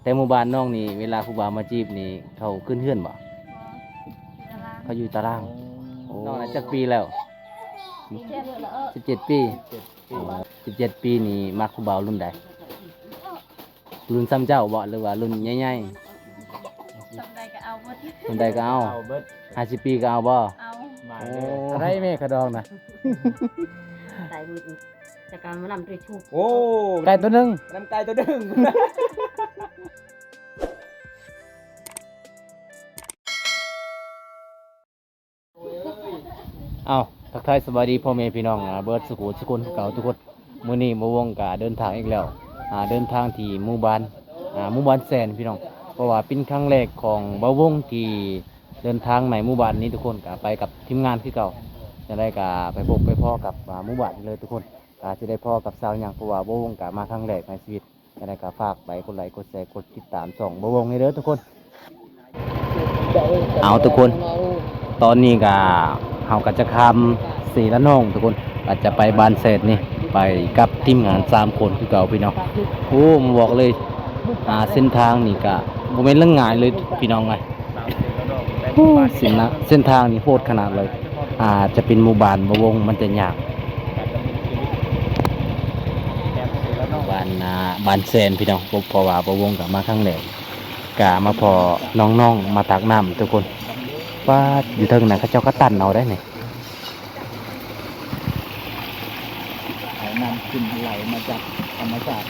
ແຕ່ໝູ່ບ້ານນ້ອງນີ້ ເວລາຜູ້ບ່າວມາຈີບນີ້ ເຂົາຂຶ້ນເຮືອນບໍ່? ບໍ່ ຢູ່ຕາລາງ ເຂົາຢູ່ຕາລາງ. ໂອ້ ໂອ້ ນ້ອງນັ້ນຈັກປີແລ້ວ? ສິບເຈັດແລ້ວ ສິບເຈັດປີ. ສິບເຈັດປີ ໂອ້ ສິບເຈັດປີນີ້ມັກຜູ້ບ່າວລຸ້ນໃດ? ລຸ້ນສ່ຳເຈົ້າບໍ່ ຫຼືວ່າລຸ້ນໃຫຍ່ໆ? ສ່ຳໃດກໍເອົາເບິດ ສ່ຳໃດກໍເອົາ ເອົາເບິດ. ຫ້າສິບປີກໍເອົາບໍ່? ເອົາ ມາເດີ. ໂອ້ ເທົ່າໃດແມ່ຂະດອງນະ? ໄດ້ມື້ອື່ນ ແຕ່ກໍມານຳດ້ວຍທູບ. ໂອ້ ໄກ່ຕົວໜຶ່ງ ນຳໄກ່ຕົວໜຶ່ງ. ເອົາ ທັກທາຍສະບາຍດີພໍ່ແມ່ພີ່ນ້ອງ ອາ ເບິດສູ່ຜູ້ສູ່ຄົນຄືເກົ່າທຸກຄົນ. ມື້ນີ້ບ່າວວົງກະເດີນທາງອີກແລ້ວ ອາ ເດີນທາງທີ່ໝູ່ບ້ານ ອາ ໝູ່ບ້ານແຊນພີ່ນ້ອງ. ເພາະວ່າເປັນຄັ້ງແລກຂອງບ່າວວົງທີ່ເດີນທາງໃນໝູ່ບ້ານນີ້ທຸກຄົນ ກະໄປກັບທີມງານຄືເກົ່າ. ຈັ່ງໃດກະໄປພົບໄປພໍ້ກັບ ອາ ໝູ່ບ້ານນີ້ເລີຍທຸກຄົນ. ກະຊິໄດ້ພໍ້ກັບຊາວຫຍັງ ເພາະວ່າບ່າວວົງກະມາຄັ້ງແລກໃນຊີວິດ. ຈັ່ງໃດກໍຝາກໄປກົດໄລກ໌ ກົດແຊ ກົດຕິດຕາມຊ່ອງບ່າວວົງໃຫ້ເດີທຸກຄົນ. ເອົາທຸກຄົນ ຕອນນີ້ກໍເຮົາກໍຈະຂ້າມເຊລະນອງທຸກຄົນ ກໍຈະໄປບ້ານແຊນນີ້ ໄປກັບທີມງານສາມຄົນຄືເກົ່າພີ່ນ້ອງ. ໂອ້ ມາບອກເລີຍ ອ່າ ເສັ້ນທາງນີ້ກໍບໍ່ແມ່ນເລື່ອງງ່າຍເລີຍພີ່ນ້ອງເອີຍ. ໂອ້ ເສັ້ນນະ ເສັ້ນທາງນີ້ໂຫດຂະໜາດເລີຍ. ອາດຈະເປັນໝູ່ບ້ານບ່າວວົງມັນຈະຍາກ ບ້ານນາ ບ້ານແຊນພີ່ນ້ອງ. ເພາະວ່າບ່າວວົງກໍມາຄັ້ງແລກ ກະມາພໍ້ນ້ອງໆມາຕັກນ້ຳທຸກຄົນ. ປາດ ຢູ່ເທິງນັ້ນເຂົາເຈົ້າກໍຕັນເອົາໄດ໋ນີ້ ເອົານ້ຳຂຶ້ນໄຫຼມາຈາກທຳມະຊາດ.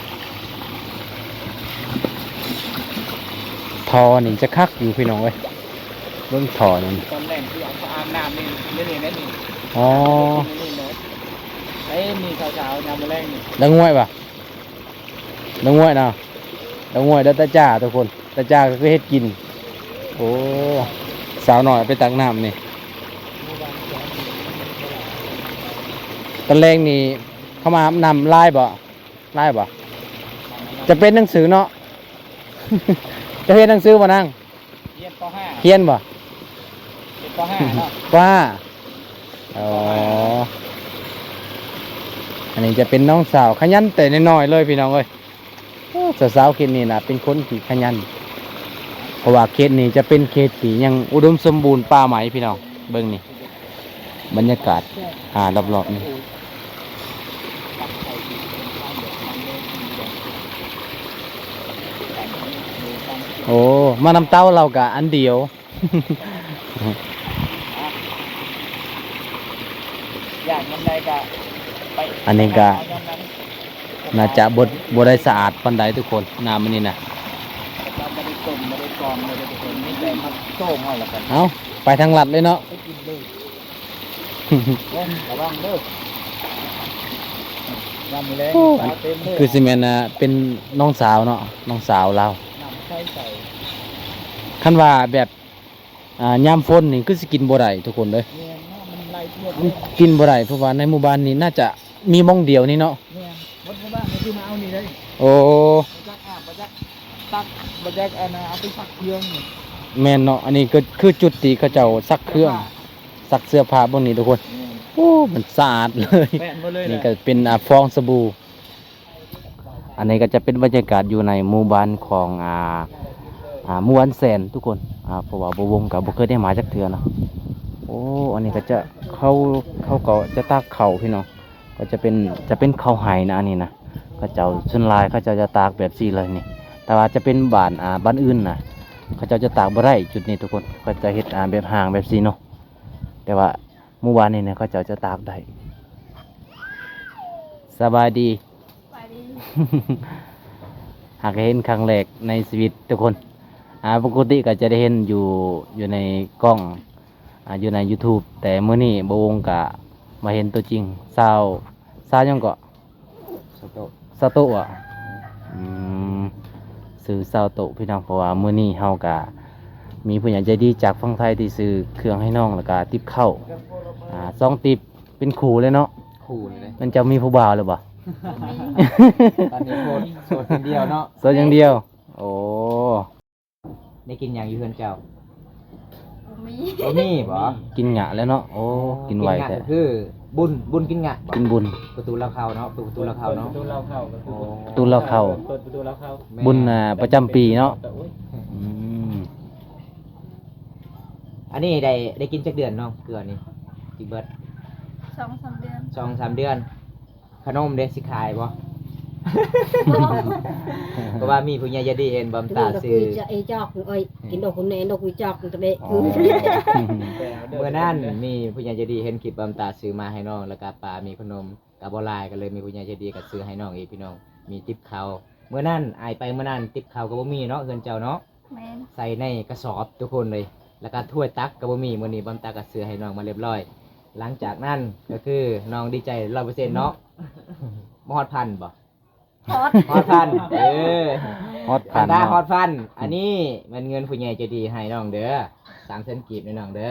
ທໍ່ນີ້ຈະຄັກຢູ່ພີ່ນ້ອງເອີຍ ເບິ່ງທໍ່ນີ້. ຕອນແລງຄືເອົາເຂົ້າອາບນ້ຳນີ້ ນີ້ ນີ້ ນີ້. ອໍ ນີ້ ນີ້ ນີ້. ໄອ້ ມີເຊົ້າໆ ຍາມມື້ແລງນີ້ ດາງງວຍປະ? ດາງງວຍເນາະ ດາງງວຍ ດາຕາຈາທຸກຄົນ. ຕາຈາກໍຄືເຮັດກິນ. ໂອ້ ສາວນ້ອຍໄປຕັກນ້ຳນີ້. ຕອນແລງນີ້ເຂົາມາອາບນ້ຳຫຼາຍບໍ່? ຫຼາຍບໍ່? ຈະເປັນໜັງສືເນາະ. ຈະຮຽນໜັງສືບໍ່ນາງ? ຮຽນ ປໍຫ້າ ຮຽນບໍ່? ຮຽນ ປໍຫ້າ ເນາະ ປໍຫ້າ. ອໍ ອັນນີ້ຈະເປັນນ້ອງສາວຂະຫຍັນແຕ່ນ້ອຍໆເລີຍພີ່ນ້ອງເອີຍ. ໂອ້ ສາວໆເຂດນີ້ນະ ເປັນຄົນທີ່ຂະຫຍັນ ເພາະວ່າເຂດນີ້ຈະເປັນເຂດທີ່ຍັງອຸດົມສົມບູນປ່າໄມ້ພີ່ນ້ອງ. ເບິ່ງນີ້ ບັນຍາກາດ ອ່າ ລອບໆນີ້. ໂອ້ ມານຳເຕົ້າລາວກະອັນດຽວ. ຢາກຍາມໃດກໍໄປ ອັນນີ້ກໍ ເອົາຍາມນັ້ນ. ໜ້າຈະບໍ່ ບໍ່ໄດ້ສະອາດປານໃດທຸກຄົນ ນ້ຳອັນນີ້ນະ. ບໍ່ໄດ້ຕົ້ມ ບໍ່ໄດ້ກອງເລີຍທຸກຄົນ ມີແຕ່ມາໂຕ້ງເອົາລະກັນ. ເອົ້າ ໄປທາງລັດເລີຍເນາະ ໄປກິນເລີຍ. ໂອ້ຍ ລະວັງເດີ ຍາມມື້ແລງ ໂອ້ ສາວເຕັມເລີຍ. ຄືຊິແມ່ນ ອ່າ ເປັນນ້ອງສາວເນາະ ນ້ອງສາວລາວ. ນ້ຳໃສໆ ຄັນວ່າແບບ ອ່າ ຍາມຝົນນີ້ຄືຊິກິນບໍ່ໄດ້ທຸກຄົນເອີຍ. ແມ່ນເນາະ ມັນໄຫຼຖ້ວມ ມັນກິນບໍ່ໄດ້ ເພາະວ່າໃນໝູ່ບ້ານນີ້ໜ້າຈະມີໝ່ອງດຽວນີ້ເນາະ. ແມ່ນ ໝົດໝູ່ບ້ານນີ້ຄືມາເອົານີ້ເລີຍ. ໂອ້ ບໍ່ຈັກອາບ ບໍ່ຈັກຕັກ ບໍ່ຈັກອັນນ່າ ເອົາໄປຊັກເຄື່ອງນີ້. ແມ່ນເນາະ ອັນນີ້ກໍຄືຈຸດທີ່ເຂົາເຈົ້າຊັກເຄື່ອງ ເສື້ອຜ້າ ຊັກເສື້ອຜ້າ ເບິ່ງນີ້ທຸກຄົນ. ແມ່ນ ໂອ້ ມັນສະອາດເລີຍ. ແມ່ນໝົດເລີຍ ນີ້ກໍເປັນ ອ່າ ຟອງສະບູ. ອັນນີ້ກໍຈະເປັນບັນຍາກາດຢູ່ໃນໝູ່ບ້ານຂອງ ອ່າ ອ່າ ໝູ່ບ້ານແຊນທຸກຄົນ ອ່າ ເພາະວ່າບ່າວວົງກໍບໍ່ເຄີຍໄດ້ມາຈັກເທື່ອເນາະ. ໂອ້ ອັນນີ້ກໍຈະ ເຂົາ ເຂົາກໍຈະຕາກເຂົ້າພີ່ນ້ອງ ກໍຈະເປັນ ຈະເປັນເຂົ້າໄຮ່ນະ ອັນນີ້ນະ. ເຂົາເຈົ້າ ສ່ວນຫຼາຍເຂົາເຈົ້າຈະຕາກແບບຊີ້ເລີຍນີ້ ແຕ່ວ່າຈະເປັນບ້ານ ອ່າ ບ້ານອື່ນນະ ເຂົາເຈົ້າຈະຕາກບໍ່ໄດ້ຈຸດນີ້ທຸກຄົນ. ເຂົາຈະເຮັດ ອ່າ ແບບຮ່າງແບບຊີ້ເນາະ ແຕ່ວ່າ ໝູ່ບ້ານນີ້ນະ ເຂົາເຈົ້າຈະຕາກໄດ້. ສະບາຍດີ ສະບາຍດີ. ຫາກເຫັນຄັ້ງແລກໃນຊີວິດທຸກຄົນ. ອ່າ ປົກກະຕິກໍຈະໄດ້ເຫັນຢູ່ ຢູ່ໃນກ້ອງ ອ່າ ຢູ່ໃນຢູທູບ ແຕ່ມື້ນີ້ບ່າວວົງກະມາເຫັນຕົວຈິງ. ຊາວ ຊາວຫຍັງເກາະ? ຊາວໂຕະ ຊາວໂຕະຫວາ? ອືມ ຊື່ຊາວໂຕະພີ່ນ້ອງ. ເພາະວ່າມື້ນີ້ເຮົາກະມີຜູ້ໃຫຍ່ໃຈດີຈາກຝັ່ງໄທທີ່ຊື້ເຄື່ອງໃຫ້ນ້ອງ ແລ້ວກະຕິບເຂົ້າ ອ່າ ສອງຕິບ ເປັນຄູ່ເລີຍເນາະ. ຄູ່ເລີຍ. ແມ່ນເຈົ້າມີຜູ້ບ່າວແລ້ວບໍ່? ຕອນນີ້ໂສດ ໂສດຢ່າງດຽວເນາະ. ໂສດຢ່າງດຽວ. ໂອ້ ໄດ້ກິນຫຍັງຢູ່ເຮືອນເຈົ້າ? ອືມ ມີ ບໍ່ມີບໍ່? ກິນຫຍ້າແລ້ວເນາະ. ໂອ້ ອໍ ກິນໄວແທ້. ກິນຫຍ້າກໍຄືບຸນ ບຸນກິນຫຍ້າບໍ່? ກິນບຸນ. ປະຕູລາວເຂົ້າເນາະ ເປີດປະຕູລາວເຂົ້າເນາະ. ເປີດປະຕູລາວເຂົ້າກໍຄື ອໍ ປະຕູລາວເຂົ້າ ເປີດປະຕູລາວເຂົ້າ. ແມ່ນ ບຸນ ອ່າ ປະຈຳປີເນາະ. ໂອ້ຍ ອືມ ອັນນີ້ໄດ້ ໄດ້ກິນຈັກເດືອນນ້ອງ ເກືອນີ້? ຈິເບິດ ສອງສາມເດືອນ ສອງສາມເດືອນ. ຂະໜົມເດ້ ຊິຂາຍບໍ່? ເພາະວ່າມີຜູ້ໃຫຍ່ໃຈດີເຫັນບຳຕາຊື້ ເອີ ກິນດອກຄຸນແນ່ ດອກວິຈອກຕະເບະ. ອໍ ມື້ນັ້ນມີຜູ້ໃຫຍ່ໃຈດີເຫັນຄລິບບຳຕາຊື້ມາໃຫ້ນ້ອງ ແລ້ວກະປ້າມີຂະໜົມ ກະບໍ່ຫຼາຍ ກໍເລີຍມີຜູ້ໃຫຍ່ໃຈດີກໍຊື້ໃຫ້ນ້ອງອີກ ພີ່ນ້ອງ ມີຕິບເຂົ້າ. ມື້ນັ້ນອ້າຍໄປ ມື້ນັ້ນຕິບເຂົ້າກໍບໍ່ມີເນາະ ເຮືອນເຈົ້າເນາະ. ແມ່ນ ໃສ່ໃນກະສອບທຸກຄົນເລີຍ ແລ້ວກະຖ້ວຍຕັກກໍບໍ່ມີ. ມື້ນີ້ບຳຕາກໍຊື້ໃຫ້ນ້ອງມາຮຽບຮ້ອຍ. ຫຼັງຈາກນັ້ນກໍຄືນ້ອງດີໃຈຮ້ອຍເປີເຊັນເນາະ. ບໍ່ຮອດພັນບໍ່? ຮອດ ຮອດພັນ. ເອີ ຮອດພັນເນາະ ຮອດພັນ. ອັນນີ້ແມ່ນເງິນຜູ້ໃຫຍ່ໃຈດີໃຫ້ນ້ອງເດີ ສາມແສນກີບໃຫ້ນ້ອງເດີ.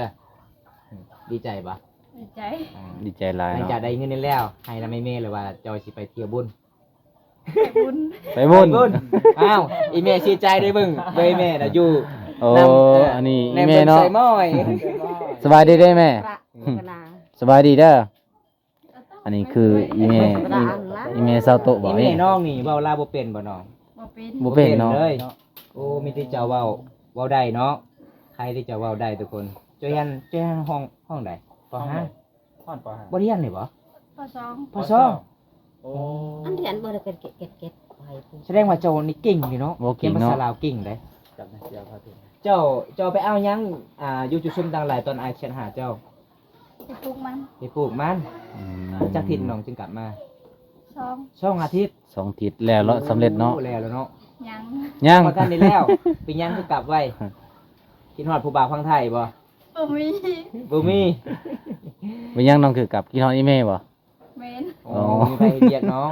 ດີໃຈບໍ່? ດີໃຈ ອ່າ ດີໃຈຫຼາຍເນາະ. ຫຼັງຈາກໄດ້ເງິນນີ້ແລ້ວ ໃຫ້ນຳແມ່ເມເລີຍວ່າເຈົ້າຊິໄປທ່ຽວບຸນ ໄປບຸນ ໄປບຸນ ໄປບຸນ. ອ້າວ ອີແມ່ເສຍໃຈໄດ້ເບິ່ງ ເບິ່ງອີແມ່ນະຢູ່ ໂອ້ ນຳ ເອີ ອັນນີ້ອີແມ່ເນາະ ໃສ່ໝ້ອຍ. ສະບາຍດີເດີແມ່ ສະບາຍດີເດີ. ອັນນີ້ຄືອີແມ່ ອີ ອີແມ່ຊາວໂຕະບໍ່? ອີແມ່ນ້ອງນີ້ເວົ້າລາວບໍ່ເປັນບໍ່ນ້ອງ? ບໍ່ເປັນ ບໍ່ເປັນເນາະ ບໍ່ເປັນເລີຍ. ໂອ້ ມີແຕ່ເຈົ້າເວົ້າ ເວົ້າໄດ້ເນາະ ໃຄທີ່ເຈົ້າເວົ້າໄດ້ທຸກຄົນ. ເຈົ້າຮຽນ ເຈົ້າຮຽນຫ້ອງ ຫ້ອງໃດ? ປໍຫ້າ ຮອດປໍຫ້າ ບໍ່ໄດ້ຮຽນເລີຍບໍ່? ປໍສອງ ປໍສອງ. ໂອ້ ອັນຮຽນບໍ່ໄດ້ເກັດໆ ສະແດງວ່າເຈົ້ານີ້ເກັ່ງຢູ່ເນາະ ເວົ້າເກັ່ງເນາະ ພາສາລາວເກັ່ງເດ້. ເຈົ້າ ເຈົ້າໄປເອົາຫຍັງ ອ່າ ຢູ່ຈຸຊຸມຕ່າງຫຼາຍ ຕອນອ້າຍແຊັດຫາເຈົ້າ? ໄປປູກມັນ ໄປປູກມັນ. ອືມ ຈັກທິດນ້ອງຈຶ່ງກັບມາ? ສອງ ສອງອາທິດ ສອງທິດແລ້ວເນາະ. ໂອ້ ສຳເລັດເນາະ ແລ້ວແລ້ວເນາະ. ຍັງ ຍັງບໍ່ທັນໄດ້ແລ້ວ. ເປັນຫຍັງຄືກັບໄວ? ຄິດຮອດຜູ້ບ່າວຝັ່ງໄທບໍ່? ບໍ່ມີ ບໍ່ມີ. ເປັນຫຍັງນ້ອງຄືກັບ? ຄິດຮອດອີແມ່ບໍ່? ແມ່ນ. ໂອ້ ອໍ ບໍ່ມີໃຜເຮັດວຽກເນາະ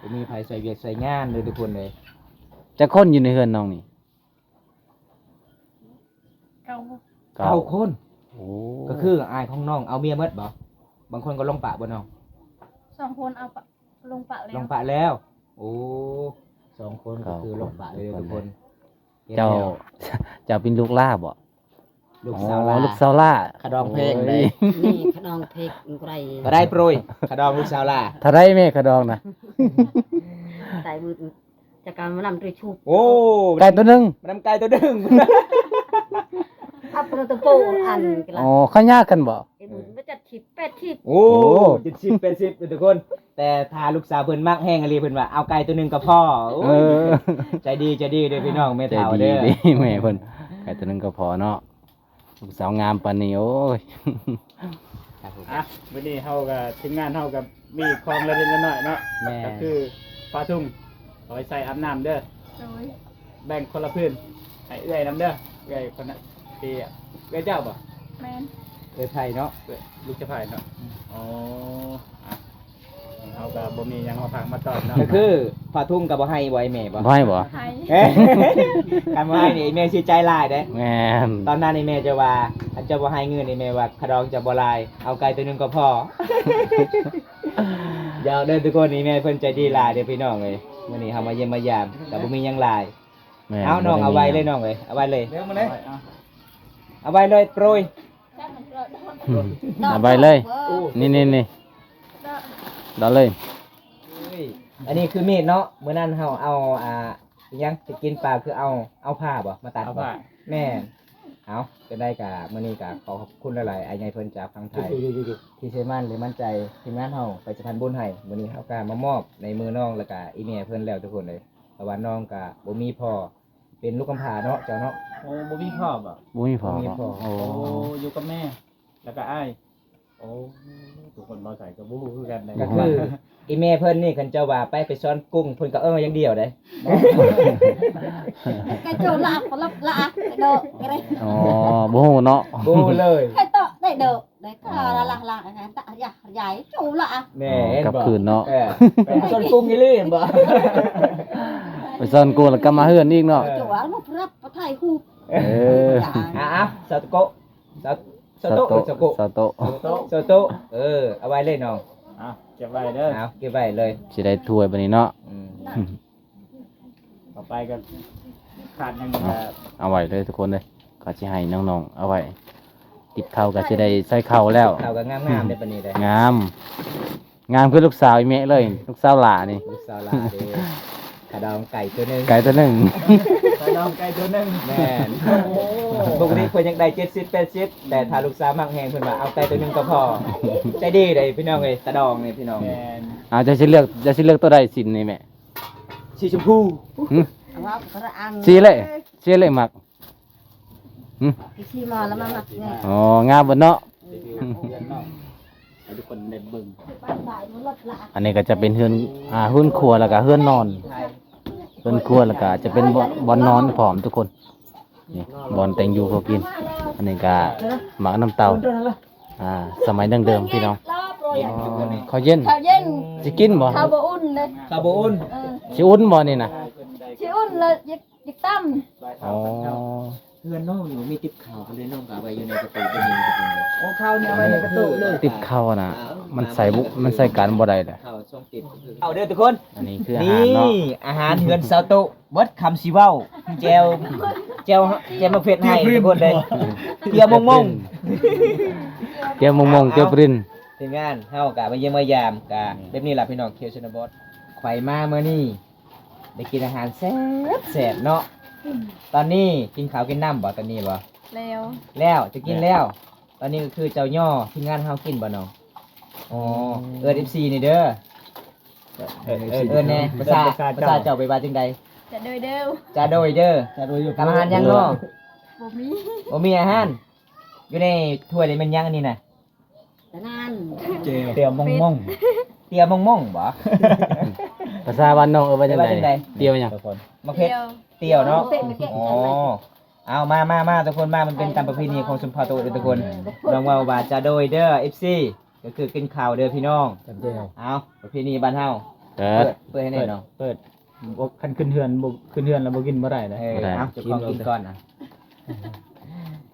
ບໍ່ມີໃຜຊ່ວຍວຽກຊ່ວຍງານເດີທຸກຄົນເລີຍ. ຈັກຄົນຢູ່ໃນເຮືອນນ້ອງນີ້? ເກົ້າ ເກົ້າ ເກົ້າຄົນ. ໂອ້ ກໍຄືອ້າຍຂອງນ້ອງເອົາເມຍໝົດບໍ່? ບາງຄົນກໍລົງປະບໍ່ນ້ອງ? ສອງຄົນເອົາປະ ລົງປະແລ້ວ ລົງປະແລ້ວ. ໂອ້ ສອງຄົນກໍຄືລົງປະເລີຍທຸກຄົນ. ເຈົ້າ ເຈົ້າເປັນລູກຫຼ້າບໍ່? ລູກສາວຫຼ້າ ລູກສາວຫຼ້າ ຂະດອງແພງໃດ໋. ໂອ້ຍ ນີ້ຂະດອງເພັກໄກ ກໍໄດ້ໂປຣຍ ຂະດອງລູກສາວຫຼ້າ. ເທົ່າໃດແມ່ຂະດອງນະ? ໄດ້ໝື່ນ ຈະກຳມານຳໂຕຊຸບ. ໂອ້ ໄກ່ໂຕໜຶ່ງ ມານຳໄກ່ໂຕໜຶ່ງ. ອັບໂຕໂປອັນ. ອໍ ເຂົາຍາກກັນບໍ່? ເອັດໝື່ນມາເຈັດສິບແປດສິບ. ໂອ້ ໂອ້ ເຈັດສິບແປດສິບເດີທຸກຄົນ. ແຕ່ຖ້າລູກສາວເພິ່ນມັກແຮງອີ່ຫຼີ ເພິ່ນວ່າເອົາໄກ່ໂຕໜຶ່ງກໍພໍ. ໂອ້ຍ ເອີ ໃຈດີ ໃຈດີເດີພີ່ນ້ອງ ແມ່ເຖົ້າເດີ ໃຈດີ ແມ່ເພິ່ນ ໄກ່ໂຕໜຶ່ງກໍພໍເນາະ. ລູກສາວງາມປານນີ້ ໂອ້ຍ. ອ່ະ ມື້ນີ້ເຮົາກໍ ທີມງານເຮົາກໍມີຂອງເລັກໆນ້ອຍໆເນາະ. ແມ່ນ ກໍຄືຜ້າຖົງ ເອົາໄວ້ໃສ່ອາບນ້ຳເດີ. ໂດຍ ແບ່ງຄົນລະຜືນ ໃຫ້ເອື້ອຍນຳເດີ. ເອື້ອຍຄົນນະ ທີ່ເອື້ອຍເຈົ້າບໍ່? ແມ່ນ ເອື້ອຍໄພເນາະ ເອື້ອຍ ລູກສະໃພ້ເນາະ. ອືມ ອໍ ອ່ະ ເຮົາກໍບໍ່ມີຫຍັງມາຝາກມາຕ້ອນເນາະ. ກໍຄືຜ້າຖົງກໍບໍ່ໃຫ້ບໍ່ ໄອ້ແມ່ບໍ່? ບໍ່ໃຫ້ບໍ່? ໃຫ້ ຄັນບໍ່ໃຫ້ນີ້ແມ່ເສຍໃຈຫຼາຍເດ້. ແມ່ນ ຕອນນັ້ນນີ້ແມ່ຈະວ່າ ຄັນເຈົ້າບໍ່ໃຫ້ເງິນນີ້ແມ່ວ່າຂະດອງເຈົ້າບໍ່ຫຼາຍ ເອົາໄກ່ໂຕໜຶ່ງກໍພໍ. ຢອກເດີທຸກຄົນ ນີ້ແມ່ເພິ່ນໃຈດີຫຼາຍເດີພີ່ນ້ອງເອີຍ. ມື້ນີ້ເຮົາມາຢ້ຽມມາຢາມ ກໍບໍ່ມີຫຍັງຫຼາຍ. ແມ່ນ ເອົານ້ອງ ບໍ່ໄດ້ມີຫຍັງ ເອົາໄວ້ເລີຍນ້ອງເອີຍ ເອົາໄວ້ເລີຍ. ເອົາໄວ້ເລີຍໂປຣຍ ອືມ ເອົາໄວ້ເລີຍ. ນີ້ໆໆ ດອກເລີຍ. ເອີຍ ອັນນີ້ຄືມີດເນາະ ມື້ນັ້ນເຮົາເອົາ ອ່າ ອີຫຍັງ ໄປກິນປາ ຄືເອົາ ເອົາຜ້າບໍ່ ມາຕັດບໍ່? ເອົາຜ້າ ແມ່ນ. ເອົາ ຈັ່ງໃດກໍມື້ນີ້ກໍຂໍຂອບຄຸນຫຼາຍໆ ອ້າຍໃຫຍ່ເພິ່ນຈາກຝັ່ງໄທ ທີ່ເຊື່ອໝັ້ນ ແລະ ໝັ້ນໃຈທີມງານເຮົາໄປສະພານບຸນໃຫ້. ມື້ນີ້ເຮົາກໍມາມອບໃນມືນ້ອງ ແລ້ວກໍອີ່ແມ່ເພິ່ນແລ້ວທຸກຄົນເລີຍ. ເພາະວ່ານ້ອງກໍບໍ່ມີພໍ່ ເປັນລູກກຳພ້າເນາະ ເຈົ້າເນາະ. ໂອ້ ບໍ່ມີພໍ່ບໍ່? ບໍ່ມີພໍ່. ບໍ່ມີພໍ່. ໂອ້ ໂອ້ ຢູ່ກັບແມ່ ແລ້ວກໍອ້າຍ. ໂອ້ ທຸກຄົນ ບໍ່ໃສ່ກໍບໍ່ຮູ້ຄືກັນເດ້. ກໍຄືອີ່ແມ່ເພິ່ນນີ້ ຄັນເຈົ້າວ່າໄປ ໄປຊ້ອນກຸ້ງ ເພິ່ນກໍເອີຢ່າງດຽວເດ້. ກະໂຈລະ ປະລັບລະ ດອກກະເດ້. ອໍ ບໍ່ຮູ້ເນາະ ບໍ່ຮູ້ເລີຍ. ກະໂຕໄດ້ດອກ ໄດ້ກະລະລະລະ ຕະຢາຢາຍໂຈລະ. ແມ່ນ ກັບຄືນເນາະ. ເອີ ໄປຊ້ອນກຸ້ງອີ່ຫຼີແມ່ນບໍ່? ໄປຊ້ອນກຸ້ງແລ້ວກໍມາເຮືອນອີກເນາະ. ເອີ ໂຈລະ ມາຮັບ ມາຖ່າຍຮູບ. ເອີ ອ່າ ສາວໂຕະ ສາວ ສາວໂຕະ ສາວໂຕະ ສາວໂຕະ ເອີ ເອົາໄວ້ເລີຍນ້ອງ. ເອົາ ເກັບໄວ້ເດີ ເອົາ ເກັບໄວ້ເລີຍ. ຊິໄດ້ຖ້ວຍບັດນີ້ເນາະ. ອືມ ຕໍ່ໄປກໍຂາດຫຍັງ ເອົາ ກໍເອົາໄວ້ເລີຍທຸກຄົນເດີ. ກໍຊິໃຫ້ນ້ອງໆເອົາໄວ້ ຕິບເຂົ້າກໍຊິໄດ້ໃສ່ເຂົ້າແລ້ວ ເຂົ້າກໍງາມໆເດ້ ປານນີ້ເດ້ ງາມ ງາມຄືລູກສາວອີ່ແມ່ເລີຍ ລູກສາວຫຼ້ານີ້ ລູກສາວຫຼ້າເດ້ ຂະດອງໄກ່ຕົວໜຶ່ງ ໄກ່ຕົວໜຶ່ງ ຂະດອງໄກ່ຕົວໜຶ່ງ ແມ່ນ ປົກກະຕິເພິ່ນຢາກໄດ້ເຈັດສິບແປດສິບ ແຕ່ຖ້າລູກສາວມັກແຮງ ເພິ່ນວ່າເອົາໄກ່ຕົວໜຶ່ງກໍພໍ ໃຈດີເດ້ພີ່ນ້ອງເອີຍ ຕາດອງນີ້ພີ່ນ້ອງ ແມ່ນ ເອົາ ເຈົ້າຊິເລືອກ ເຈົ້າຊິເລືອກຕົວໃດ ສິ້ນນີ້ແມ່ ສີຊົມພູ ຫຶ? ເອົາ ເອົາ ເອົາ ສີເລີຍ ສີເລີຍມັກ ຫຶ? ສີມາລະມາມັກແນ່ ອໍ ງາມເບິດເນາະ ໃຫ້ທຸກຄົນໄດ້ເບິ່ງ ອັນນີ້ກໍຈະເປັນເຮືອນ ອ່າ ເຮືອນຄົວ ແລ້ວກໍເຮືອນນອນ ເຮືອນຄົວ ແລ້ວກໍຈະເປັນບ່ອນ ບ່ອນນອນພ້ອມທຸກຄົນ ນີ້ບ່ອນແຕ່ງຢູ່ພໍກິນ ອັນນີ້ກໍໝາກນ້ຳເຕົ້າ ອ່າ ສະໄໝດັ້ງເດີມພີ່ນ້ອງ ເຢັນທຸກຄົນນີ້ ເຂົ້າເຢັນ ເຂົ້າເຢັນ ຊິກິນບໍ່? ເຂົ້າບໍ່ອຸ່ນເດ້ ເຂົ້າບໍ່ອຸ່ນ ເອີ ຊິອຸ່ນບໍ່ນີ້ນະ? ຊິອຸ່ນລະຢາກ ຢາກຕຳ ອໍ ເຮືອນນ້ອງນີ້ມີຕິບເຂົ້າ ກໍເລີຍນ້ອງກໍເອົາໄວ້ຢູ່ໃນກະຕຸ ໂອ້ ເຂົ້ານີ້ເອົາໄວ້ໃນກະຕຸເລີຍ ຕິບເຂົ້ານະ ມັນໃສ່ ມັນໃສ່ກັນບໍ່ໄດ້ແຫຼະ ເຂົ້າສອງຕິບ ເຂົ້າເດີທຸກຄົນ ອັນນີ້ຄືອາຫານເນາະ ນີ້ອາຫານເຮືອນສາວໂຕະ ເບິດຄຳຊິເວົ້າ ແຈ່ວ ແຈ່ວ ແຈ່ວໝາກເຜັດໃຫ້ທຸກຄົນເດ້ ເຈ້ວມົງມົງ ເຈ້ວມົງມົງ ເຈົ້າປຣິນ ທີມງານເຮົາກະມາຢ້ຽມມາຢາມ ກະແບບນີ້ລະພີ່ນ້ອງ ຂຽວຊົນນະບົດ ຂ້ອຍມາມື້ນີ້ ໄດ້ກິນອາຫານແຊບໆເນາະ ຕອນນີ້ກິນເຂົ້າກິນນ້ຳບໍ່ ຕອນນີ້ບໍ່? ແລ້ວ ແລ້ວ ຈະກິນແລ້ວ ຕອນນີ້ກໍຄືເຈົ້າຍໍທີມງານເຮົາກິນບໍ່ນ້ອງ? ອໍ ເອີ້ນເອັຟຊີນີ້ເດີ ເອີ້ນ ເອີ້ນແນ່ ພາສາ ພາສາເຈົ້າໄປວ່າຈັ່ງໃດ? ຈະໂດຍເດີ ຈະໂດຍເດີ ຈະໂດຍເດີ ກັບອາຫານຫຍັງນ້ອງ? ບໍ່ມີ ບໍ່ມີອາຫານ ຢູ່ໃນຖ້ວຍນີ້ແມ່ນຫຍັງອັນນີ້ນະ? ຕະນານ ເຈວ ຕຽວມົງມົງ ຕຽວມົງມົງບໍ? ພາສາບ້ານນ້ອງເອີ້ນວ່າຈັ່ງໃດ? ຕຽວຫຍັງ? ໝາກເຜັດ ຕຽວເນາະ ອໍ ເອົາ ມາ ມາ ມາ ທຸກຄົນມາ ມັນເປັນຕາມປະເພນີຂອງຊົນເຜົ່າໂຕະເດີທຸກຄົນ ນ້ອງເວົ້າວ່າຈະໂດຍເດີ ເອັຟຊີ ກໍຄືກິນເຂົ້າເດີພີ່ນ້ອງ ເອົາ ປະເພນີບ້ານເຮົາ ເປີດ ເປີດໃຫ້ແນ່ນ້ອງ ເປີດ ບໍ່ ຄັນຂຶ້ນເຮືອນ ບໍ່ ຂຶ້ນເຮືອນແລ້ວບໍ່ກິນບໍ່ໄດ້ເດ້ ເອີ ບໍ່ໄດ້ ເອົາ ເຈົ້າຂອງກິນກ່ອນ ອ່ະ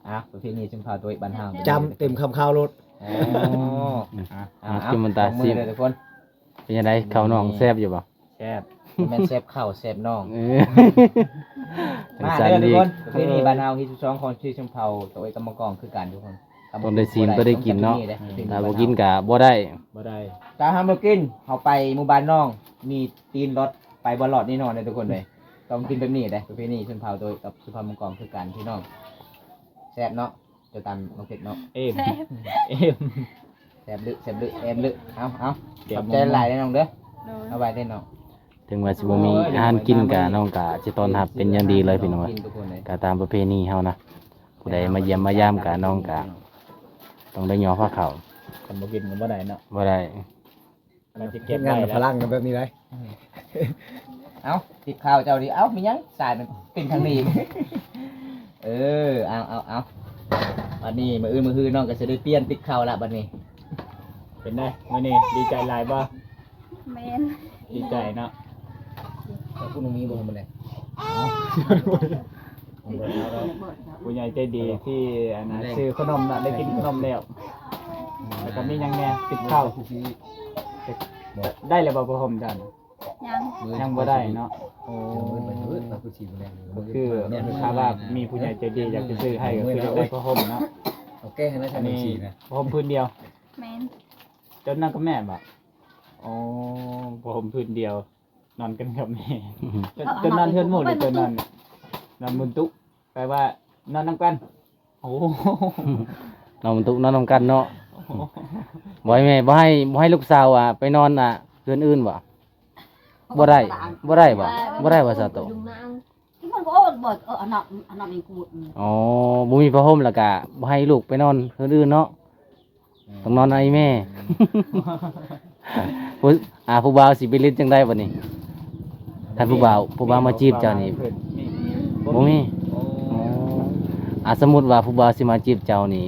ອ່ະ ປະເພນີຊົນເຜົ່າໂຕະບ້ານເຮົາ ຈຳເຕັມຄຳຄາວໂລດ ໂອ້ ອ່ະ ອ່ະ ກິນມັນຕາ ຊິມເດີທຸກຄົນ ເປັນຈັ່ງໃດ ເຂົ້ານ້ອງແຊບຢູ່ບໍ່? ແຊບ ບໍ່ແມ່ນແຊບເຂົ້າ ແຊບນ້ອງ ເອີ ມາເດີທຸກຄົນ ປະເພນີບ້ານເຮົາ ຮີດສິບສອງ ຂອງທີ່ຊົນເຜົ່າໂຕະກັບມັງກອງຄືກັນທຸກຄົນ ຕ້ອງໄດ້ຊີມ ຕ້ອງໄດ້ກິນເນາະ ຖ້າບໍ່ກິນກະບໍ່ໄດ້ ບໍ່ໄດ້ ຖ້າເຮົາບໍ່ກິນ ເຮົາໄປໝູ່ບ້ານນ້ອງ ມີຕີນລອດ ໄປບໍ່ລອດແນ່ນອນເດີທຸກຄົນເດີ ຕ້ອງກິນແບບນີ້ເດ້ ປະເພນີຊົນເຜົ່າໂຕະກັບຊົນເຜົ່າມັງກອງຄືກັນພີ່ນ້ອງ ແຊບເນາະ ເຈົ້າຕຳໝາກເຜັດເນາະ ເອມ ແຊບ ເອມ ແຊບລຶ ແຊບລຶ ແອມລຶ ເອົາ ເອົາ ຂອບໃຈຫຼາຍເດີນ້ອງເດີ ໂດຍ ເອົາໄວ້ເດີນ້ອງ ເຖິງວ່າຊິບໍ່ມີອາຫານກິນກະ ນ້ອງກະຊິຕ້ອນຮັບເປັນຢ່າງດີເລີຍພີ່ນ້ອງ ກະຕາມປະເພນີເຮົານະ ຜູ້ໃດມາຢ້ຽມມາຢາມກະ ນ້ອງກະຕ້ອງໄດ້ຍໍພາເຂົ້າ ຄັນບໍ່ກິນກໍບໍ່ໄດ້ເນາະ ບໍ່ໄດ້ ເຮັດງານນຳພະລັງກັນແບບນີ້ໄດ໋ ເອົ້າ ຕິບເຂົ້າເຈົ້ານີ້ ເອົ້າ ມີຫຍັງ ສາຍມັນເປັນທາງນີ້ ເອີ ເອົາ ເອົາ ເອົາ ບັດນີ້ມື້ອື່ນມື້ຮືນ້ອງກໍຊິໄດ້ປ່ຽນຕິບເຂົ້າລະບັດນີ້ ເປັນໃດ ມື້ນີ້ດີໃຈຫຼາຍບໍ່? ແມ່ນ ດີໃຈເນາະ ແຕ່ຜູ້ໜຶ່ງມີບໍ່ມື້ນີ້ ຜູ້ໃຫຍ່ໃຈດີທີ່ ອັນນ່າ ຊື້ຂະໜົມເນາະ ໄດ້ກິນຂະໜົມແລ້ວ ແລ້ວກໍມີຫຍັງແດ່ ຕິບເຂົ້າ ໄດ້ແລ້ວບໍ່ ຜ້າຫົ່ມເຈົ້າ? ຍັງ ຍັງບໍ່ໄດ້ເນາະ ໂອ້ ກໍຄືຖ້າວ່າມີຜູ້ໃຫຍ່ໃຈດີຢາກຈະຊື້ໃຫ້ ກໍຄືຢາກໄດ້ຜ້າຫົ່ມເນາະ ໂອເຄ ອັນນີ້ຜ້າຫົ່ມພື້ນດຽວ ແມ່ນ ເຈົ້ານອນກັບແມ່ບໍ? ໂອ້ ຜ້າຫົ່ມພື້ນດຽວ ນອນກັນກັບແມ່ ເຈົ້ານອນເຮືອນໝູ່ ຫຼືເຈົ້ານອນ ນອນບົນຕຸ ແປວ່ານອນນຳກັນ ໂອ້ ນອນບົນຕຸ ນອນນຳກັນເນາະ ບໍ່ໃຫ້ແມ່ ບໍ່ໃຫ້ ບໍ່ໃຫ້ລູກສາວ ອ່າ ໄປນອນ ອ່າ ເຮືອນອື່ນບໍ? ບໍ່ໄດ້ ບໍ່ໄດ້ບໍ? ບໍ່ໄດ້ບໍ ສາວໂຕ? ອໍ ບໍ່ມີຜ້າຫົ່ມ ແລ້ວກະບໍ່ໃຫ້ລູກໄປນອນເຮືອນອື່ນເນາະ ຕ້ອງນອນນຳອີ່ແມ່ ຜູ້ ອ່າ ຜູ້ບ່າວຊິໄປຫຼິ້ນຈັ່ງໃດບັດນີ້ ຄັນຜູ້ບ່າວ ຜູ້ບ່າວມາຈີບເຈົ້ານີ້ ບໍ່ມີ ອໍ ອ່າ ສົມມຸດວ່າຜູ້ບ່າວຊິມາຈີບເຈົ້ານີ້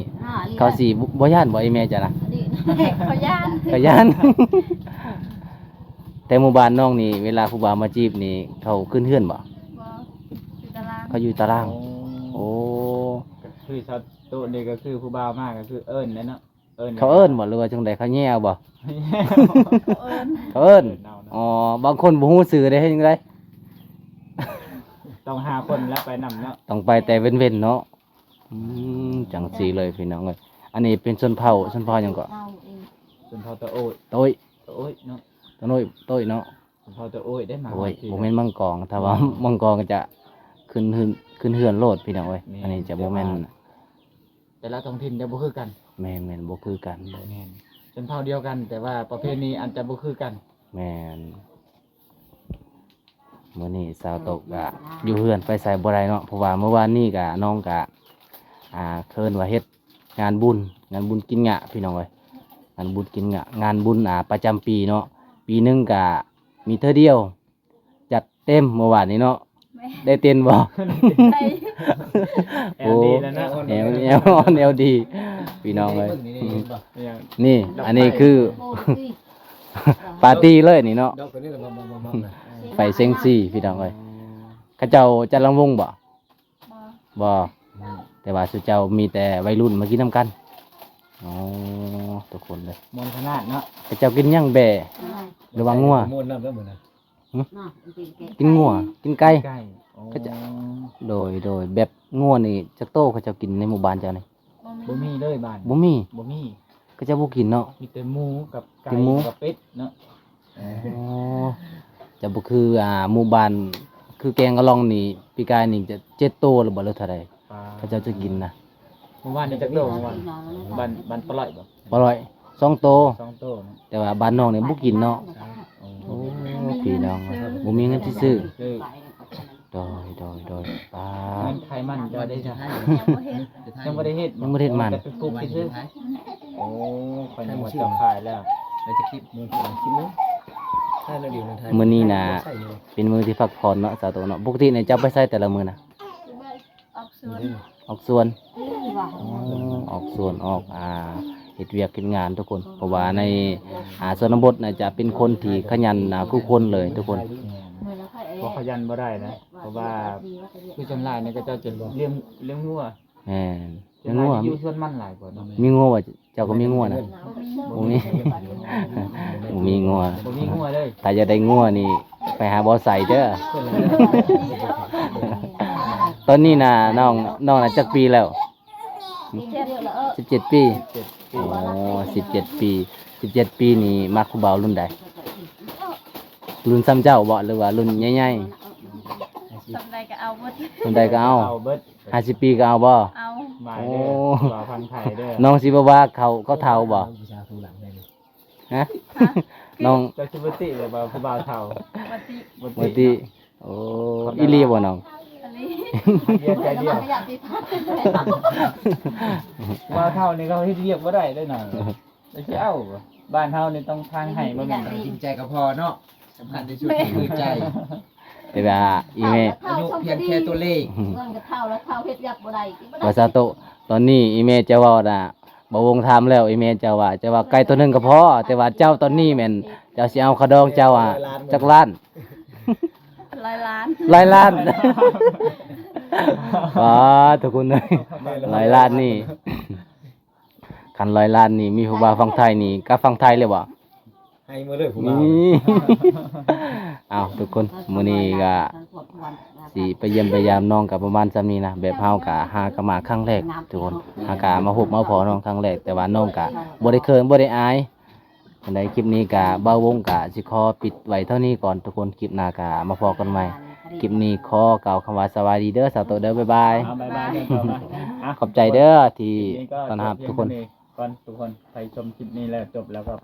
ເຂົາຊິບໍ່ຢ້ານບໍ່ ອີ່ແມ່ເຈົ້ານະ? ເຂົາຢ້ານ ເຂົາຢ້ານ ແຕ່ໝູ່ບ້ານນ້ອງນີ້ ເວລາຜູ້ບ່າວມາຈີບນີ້ ເຂົາຂຶ້ນເຮືອນບໍ່? ບໍ່ ຢູ່ຕາລາງ ເຂົາຢູ່ຕາລາງ ໂອ້ ໂອ້ ກໍຄືຊາວໂຕະນີ້ ກໍຄືຜູ້ບ່າວມາ ກໍຄືເອີ້ນແຫຼະເນາະ ເອີ້ນ ເຂົາເອີ້ນບໍ່ ຫຼືວ່າຈັ່ງໃດ ເຂົາແຍ່ເອົາບໍ່? ເຂົາເອີ້ນ ເຂົາເອີ້ນ ອໍ ບາງຄົນບໍ່ຮູ້ຊື່ເດ້ ເຮັດຈັ່ງໃດ? ຕ້ອງຫາຄົນແລ້ວໄປນຳເນາະ ຕ້ອງໄປແຕ່ເວັນໆເນາະ ອືມ ຈັ່ງຊີ້ເລີຍພີ່ນ້ອງເອີຍ. ອັນນີ້ເປັນຊົນເຜົ່າ ຊົນເຜົ່າຫຍັງເກາະ? ຊົນເຜົ່າຕະໂອ້ຍ ໂຕ້ຍ ຕະໂອ້ຍເນາະ ຕະໂນ້ຍ ໂຕ້ຍເນາະ. ຊົນເຜົ່າຕະໂອ້ຍໄດ້ມາ ໂອ້ຍ ບໍ່ແມ່ນມັງກອງ. ຖ້າວ່າ ອືມ ມັງກອງກໍຈະຂຶ້ນເຮືອນ ຂຶ້ນເຮືອນໂລດພີ່ນ້ອງເອີຍ. ແມ່ນ ອັນນີ້ຈະບໍ່ແມ່ນ ແຕ່ລະ ແຕ່ລະທ້ອງຖິ່ນຈະບໍ່ຄືກັນ. ແມ່ນໆ ບໍ່ຄືກັນ. ແມ່ນ ຊົນເຜົ່າດຽວກັນ ແຕ່ວ່າປະເພນີອາດຈະບໍ່ຄືກັນ. ແມ່ນ. ມື້ນີ້ສາວໂຕະກະຢູ່ເຮືອນ ໄປໃສບໍ່ໄດ້ເນາະ ເພາະວ່າມື້ວານນີ້ກະ ນ້ອງກະ ອ່າ ເອີ້ນວ່າເຮັດງານບຸນ ງານບຸນກິນຫຍ້າພີ່ນ້ອງເອີຍ. ງານບຸນກິນຫຍ້າ ງານບຸນ ອ່າ ປະຈຳປີເນາະ. ປີໜຶ່ງກະມີເທື່ອດຽວ ຈັດເຕັມ. ມື້ວານນີ້ເນາະ ແມ່ນ ໄດ້ເຕັ້ນບໍ່? ໄດ້ ໂອ້ ແອວດີແລ້ວເນາະ ແອວ ແອວອ່ອນ ແອວດີ ພີ່ນ້ອງເອີຍ. ນີ້ ອັນນີ້ຄື ໂອ້ຍ ປາຕີ້ເລີຍນີ້ເນາະ ດອກຕົວນີ້ລະ ໄຟເຊັງຊີພີ່ນ້ອງເອີຍ. ເຂົາເຈົ້າຈັດລຳວົງບໍ່? ບໍ່ ບໍ່ ແຕ່ວ່າຊຸເຈົ້າມີແຕ່ໄວລຸ້ນມາກິນນຳກັນ. ອໍ ທຸກຄົນເລີຍ ມ່ວນຂະໜາດເນາະ. ເຂົາເຈົ້າກິນຫຍັງ ແບ້ ຫຼືວ່າງົວ? ມ່ວນນຳເດີມື້ນັ້ນ. ຫຶ? ກິນງົວ ກິນໄກ່ ກິນໄກ່. ອໍ ເຂົາເຈົ້າ ໂດຍ ໂດຍ ແບບງົວນີ້ຈັກໂຕເຂົາເຈົ້າກິນໃນໝູ່ບ້ານເຈົ້ານີ້? ບໍ່ມີເລີຍບ້ານ ບໍ່ມີ ບໍ່ມີ. ເຂົາເຈົ້າບໍ່ກິນເນາະ ມີແຕ່ໝູກັບໄກ່ ແຕ່ໝູ ກັບເປັດເນາະ. ອໍ ຈະບໍ່ຄື ອ່າ ໝູ່ບ້ານ ຄືແກງກະລ່ອງນີ້ ປີກາຍນີ້ຈະເຈັດໂຕຫຼືບໍ່ ຫຼືເທົ່າໃດ? ປາ ເຂົາເຈົ້າຈະກິນນະ. ໝູ່ບ້ານນີ້ຈັກໂຕ? ໝູ່ບ້ານ ບ້ານປະຫຼ້ອຍບໍ່? ປະຫຼ້ອຍ ສອງໂຕ ສອງໂຕເນາະ. ແຕ່ວ່າບ້ານນ້ອງນີ້ບໍ່ກິນເນາະ. ອໍ ໂອ້ ພີ່ນ້ອງ ບໍ່ມີເງິນຊິຊື້. ໂດຍ ໂດຍ ໂດຍ ປາ ເງິນຂາຍມັນເຈົ້າໄດ້ຊະ? ຍັງບໍ່ເຮັດ ຍັງບໍ່ໄດ້ເຮັດມັນ ແຕ່ໄປປູກຊື່ໆ. ໂອ້ ຂ້ອຍນຶກວ່າເຈົ້າຂາຍແລ້ວ. ໄດ້ຈັກຄລິບ? ມື້ນີ້ນະ ເປັນມື້ທີ່ພັກຜ່ອນເນາະ ສາວໂຕເນາະ. ປົກກະຕິນີ້ເຈົ້າໄປໃສແຕ່ລະມື້ນະ? ອອກສວນ ອອກສວນ. ອໍ ອອກສວນ ອອກ ອ່າ ເຮັດວຽກເຮັດງານທຸກຄົນ ເພາະວ່າໃນ ອ່າ ຊົນນະບົດນະ ຈະເປັນຄົນທີ່ຂະຫຍັນ ອ່າ ຄູ່ຄົນເລີຍທຸກຄົນ. ບໍ່ຂະຫຍັນບໍ່ໄດ້ນະ ເພາະວ່າຄືສ່ວນຫຼາຍນີ້ເຂົາເຈົ້າຈະລ້ຽງ ລ້ຽງງົວ. ແມ່ນ ລ້ຽງງົວ ຢູ່ສວນມັນຫຼາຍກວ່າເນາະ. ມີງົວບໍ່? ເຈົ້າກໍມີງົວນະ? ບໍ່ມີ ບໍ່ມີ ບໍ່ມີງົວ ບໍ່ມີງົວເລີຍ. ຖ້າຢາກໄດ້ງົວນີ້ ໄປຫາບໍ່ໃສເດີ. ຕອນນີ້ນະ ນ້ອງ ນ້ອງນະຈັກປີແລ້ວ? ສິບເຈັດປີ. ໂອ້ ສິບເຈັດປີ ສິບເຈັດປີນີ້ມັກຜູ້ບ່າວລຸ້ນໃດ? ລຸ້ນສ່ຳເຈົ້າບໍ່ ຫຼືວ່າລຸ້ນໃຫຍ່ໆ? ສ່ຳໃດກໍເອົາເບິດ ສ່ຳໃດກໍເອົາ ເອົາເບິດ. ຫ້າສິບປີກໍເອົາບໍ່? ເອົາ. ມາເດີ ໂອ້ ຜູ້ບ່າວຝັ່ງໄທເດີ. ນ້ອງຊິບໍ່ວ່າເຂົາ ເຂົາເຖົ້າບໍ່? ຜູ້ສາວຜູ້ຫຼັງໄດ້ນີ້. ຮະ? ຮະ? ນ້ອງ ເຈົ້າຊິບໍ່ຕິບໍ່ວ່າຜູ້ບ່າວເຖົ້າ? ບໍ່ຕິ ບໍ່ຕິ. ບໍ່ຕິ. ໂອ້ ອີ່ຫຼີບໍ່ນ້ອງ? ອີ່ຫຼີ. ດຽວໃຈດຽວ ຜູ້ບ່າວເຖົ້ານີ້ເຂົາເຮັດວຽກບໍ່ໄດ້ເດ້ນ້ອງ. ແລ້ວຊິເອົາ ບ້ານເຮົານີ້ຕ້ອງທາງໃຫ້ບໍ່ແມ່ນ ຈິງໃຈກໍພໍເນາະ. ສຳຄັນທີ່ສຸດກໍຄືໃຈ. ແຕ່ວ່າອີ່ແມ່ ອາຍຸພຽງແຄ່ຕົວເລກ ເງິນກໍເຖົ້າແລ້ວ ເຖົ້າເຮັດວຽກບໍ່ໄດ້ ບໍ່ໄດ້. ວ່າຊາໂຕະ ຕອນນີ້ອີ່ແມ່ເຈົ້າເວົ້ານະ ບ່າວວົງຖາມແລ້ວ ອີ່ແມ່ເຈົ້າວ່າ ເຈົ້າວ່າໄກ່ຕົວໜຶ່ງກໍພໍ ແຕ່ວ່າເຈົ້າຕອນນີ້ແມ່ນເຈົ້າຊິເອົາຄ່າດອງເຈົ້າອະ ຈັກລ້ານ? ຮ້ອຍລ້ານ ຮ້ອຍລ້ານ. ວ້າ ທຸກຄົນເອີຍ ຮ້ອຍລ້ານນີ້ ຄັນຮ້ອຍລ້ານນີ້ ມີຜູ້ບ່າວຝັ່ງໄທນີ້ ກັບຝັ່ງໄທເລີຍບໍ່? ໃຫ້ໝົດເລີຍຜູ້ບ່າວ. ນີ້ ເອົາ ທຸກຄົນ ມື້ນີ້ກະຊິໄປຢ້ຽມໄປຢາມນ້ອງກະປະມານສ່ຳນີ້ນະ. ແບບເຮົາກະຫາກະມາຄັ້ງແລກ ທຸກຄົນ ຫາກະມາພົບມາພໍ້ນ້ອງຄັ້ງແລກ ແຕ່ວ່ານ້ອງກະບໍ່ໄດ້ເຂີນ ບໍ່ໄດ້ອາຍ ຈັ່ງໃດຄລິບນີ້ກະບ່າວວົງກະຊິຂໍປິດໄວ້ເທົ່ານີ້ກ່ອນທຸກຄົນ. ຄລິບໜ້າກະມາພໍ້ກັນໃໝ່. ຄລິບນີ້ຂໍກ່າວຄຳວ່າສະບາຍດີເດີ ສາໂຕະເດີ ບາຍບາຍ. ອ່າ ບາຍບາຍເດີ ບາຍບາຍ. ອ່າ ຂອບໃຈເດີທີ່ຕ້ອນຮັບທຸກຄົນ. ຄລິບນີ້ກໍຈົບພຽງເທົ່ານີ້ກ່ອນທຸກຄົນ. ໃຜຊົມຄລິບນີ້ແລ້ວຈົບແລ້ວກໍ